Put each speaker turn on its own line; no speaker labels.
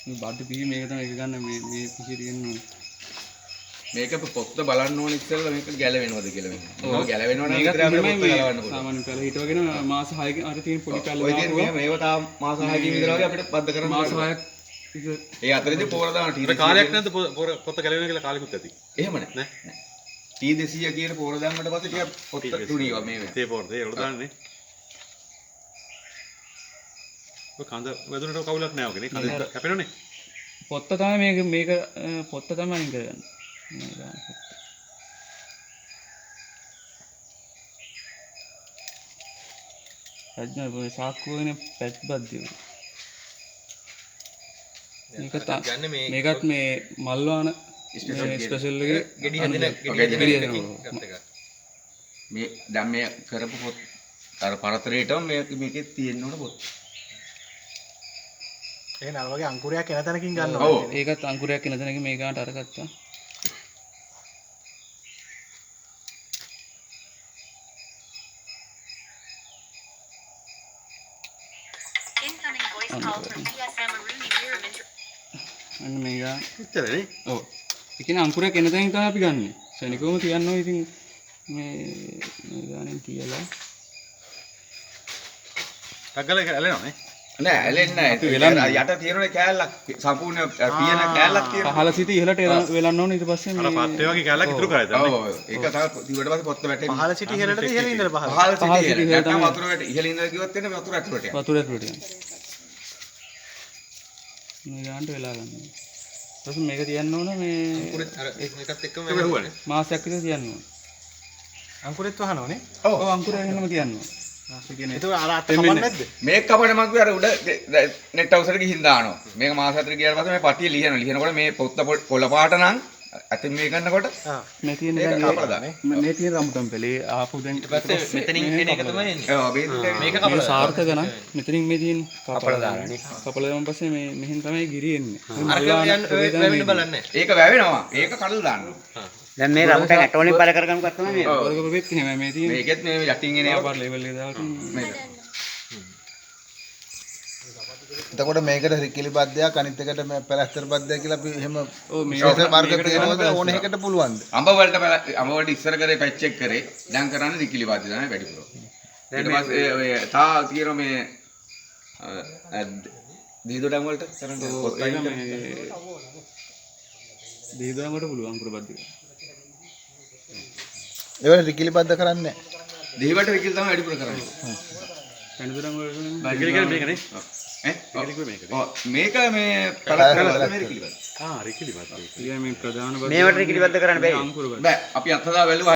මේ බඩ පිහි මේක තමයි එක ගන්න මේ මේ පිහි තියෙන්න ඕනේ.
මේක පොත්ත බලන්න ඕන ඉස්සෙල්ලා මේක ගැලවෙනවද කියලා මෙහෙම. ඔව් ගැලවෙනව නම්
මේකත්
විතරයි අපිට
එහෙමයි
පොත්ත
මේ
ගලවන්න පුළුවන්.
සාමාන්‍ය පැල හිටවගෙන මාස 6කින් අර තියෙන පොඩි පැල
ඔය තියෙන
දාපුවා
මෙහෙම ඒව තාම මාස 6කින් විතර වගේ අපිට බද්ධ කරන්න
මාස
පුළුවන්.
6ක් විතර
ඒ අතරේදී පෝර දාන
අර කාලයක් නැද්ද පොත ගැලවෙන කියලා කාලෙකුත් ඇති.
එහෙම නෑ.
නෑ.
T200 කියන පෝර දැම්මට පස්සේ ටිකක් පොත්ත තුනීවා මේ වෙනවා.
තේ පොර තේ වල දාන්නේ. ඔය කඳ වැදුනට කවුලක් නෑ ඔකනේ. කඳ කැපෙනවනේ.
පොත්ත තමයි මේක මේක පොත්ත තමයි අයින් කරගන්නේ. මේ ගාන පොත්ත. රජ්ඥා ඔය සාක්කුවගෙන පැච් බද්දිය. මේකත් මේකත් මේ මල්වාන ස්පෙෂල් එකේ
ගෙඩි හැදෙන
ගෙඩි
ගෙඩි
හැදෙන
එකකින්
ඔව්.
ගත්ත එකක්.
මේ දැන් මේ කරපු පොත් අර පරතරේටම මේ මේකේ තියෙන්න ඕන පොත්.
එහෙනම් අර වගේ අංකුරයක් එන තැනකින් ගන්න
ඔව්.
ඕනේ.
ඒකත් අංකුරයක් එන තැනක මේ ගානට අරගත්තා.
Incoming voice call from PSM Aruni Weeraman.
අන්න මේ ගාන.
එච්චරනේ.
ඔව්. ඒ කියන්නේ අංකුරයක් එන තැනින් තමයි අපි ගන්නෙ. ක්ෂණිකවම තියන්න ඕනේ ඉතින් මේ මේ ගානෙන් තියලා
ටක් ගාලා ඒක ඇලෙනවනේ.
නෑ ඇලෙන්නේ නෑ.
අපි වෙලන්නේ.
අර යට තියෙනනේ කෑල්ලක් සම්පූර්ණ පියන කෑල්ලක් තියෙනවා.
පහළ සිට ඉහළට වෙලන්න ඕනේ ඊට පස්සේ
අර
මේ
පත්තේ වගේ කෑල්ලක් ඉතුරු කරා
ඔව්
දැන්.
ඔව්. ඒක තමයි දිවට පස්සේ පොත්ත වැටෙන්නේ.
පහළ සිටි ඉහළටද ඉහළ ඉඳලා පහළ?
පහළ සිට
පහළ සිට
ඉහළ.
ඉහළ
නැත්නම්
තමයි.
වතුර වැට ඉහළ ඉඳලා කිව්වොත් එන්නේ වතුර ඇතුළට යනවා.
වතුර ඇතුළට යනවා. මේ ගානට වෙලා ගන්න ඕනේ. ඊට පස්සේ මේක තියන්න ඕන මේ
අංකුරෙත් අර මේකත් එක්කම
ඒක වැහුවනේ.
මාසයක් විතර තියන්න ඕන.
අංකුරෙත් වහනවනේ.
ඔව්.
ඔව් අංකුරය එහෙම තියන්න ඕන. ඒ කියන්නේ
ඒතකොට අර අත කපන්නේ නැද්ද?
මේක කපන මං කිව්වේ අර උඩ නෙට් හවුස් එකට ගිහින් දානවා. මේක මාස හතර ගියාට පස්සේ මේ පටිය ලියනවා. ලියනකොට මේ පොත්ත පොළ පාට නම් අතින් මේ කරනකොට
ආ.
මේ තියෙන
ඒක
දැන්
කපලා දාන්න.
මේ තියෙන රම්බුටන් පැලේ ආපු දැන්
ඊට පස්සේ මෙතනින් එන එක තමයි එන්නේ.
ඔව් මේ
මේක
මේ
කපලා
සාර්ථක නම් මෙතනින් මේ තියෙන කපලා දාන්නේ. කපලා දැම්මන් පස්සේ මේ මෙහෙන් තමයි ගිරි එන්නේ.
අරක යන්න ඔය වැවෙන්න බලන්නේ.
ඒක වැවෙනවා. ඒක කඩලා දාන්න.
දැන් මේ රම්බුටන් ඇට වලින් පළ කරගමු එකක් තමයි මේ.
ඔව්.
ඔරක පෙත් එහෙමයි මේ තියෙන.
මේකෙත් මේ යටින් එන ඒවා
පාර ලෙවල් එක දාලා තියෙන්නේ.
මේක.
එතකොට මේකට රිකිලි බද්දයක් අනිත් එකට මේ පැලැස්තර බද්දයක් කියලා අපි එහෙම
ඔව් මේ
විශේෂ වර්ග
මේකට
තියෙනවද
ගන්න
ඕන එකකට පුළුවන්ද?
අඹ වලට අඹ වලට ඉස්සර කරේ පැච් එක කරේ. දැන් කරන්නේ රිකිලි බද්ද තමයි වැඩිපුර. ඊට පස්සේ ඔය තා තියෙන මේ දීදොඩම් වලට කරන්නේ පොත්
ඒක
අයින් කරන්න.
මේ දීදොඩම් වලට පුළුවන් අංකුර බද්ද.
ඒවල රිකිලි බද්ද කරන්නේ නැහැ.
දෙහිවලට රිකිලි තමයි වැඩිපුර කරන්නේ.
පැණිදොඩම් වලට නම්
රිකිලි කියන්නේ මේකනේ.
ඈ?
රිකිලි කිව්වේ මේකනේ.
ඔව් මේක මේ පැලැස්තර මේ රිකිලි බද්ද.
ආ රිකිලි බද්ද.
කියන්නේ මේ ප්‍රධාන බද්ද
මේවට රිකිලි බද්ද කරන්න බැරි.
අංකුර බද්ද.
බෑ අපි අත්හදා බැලුවා.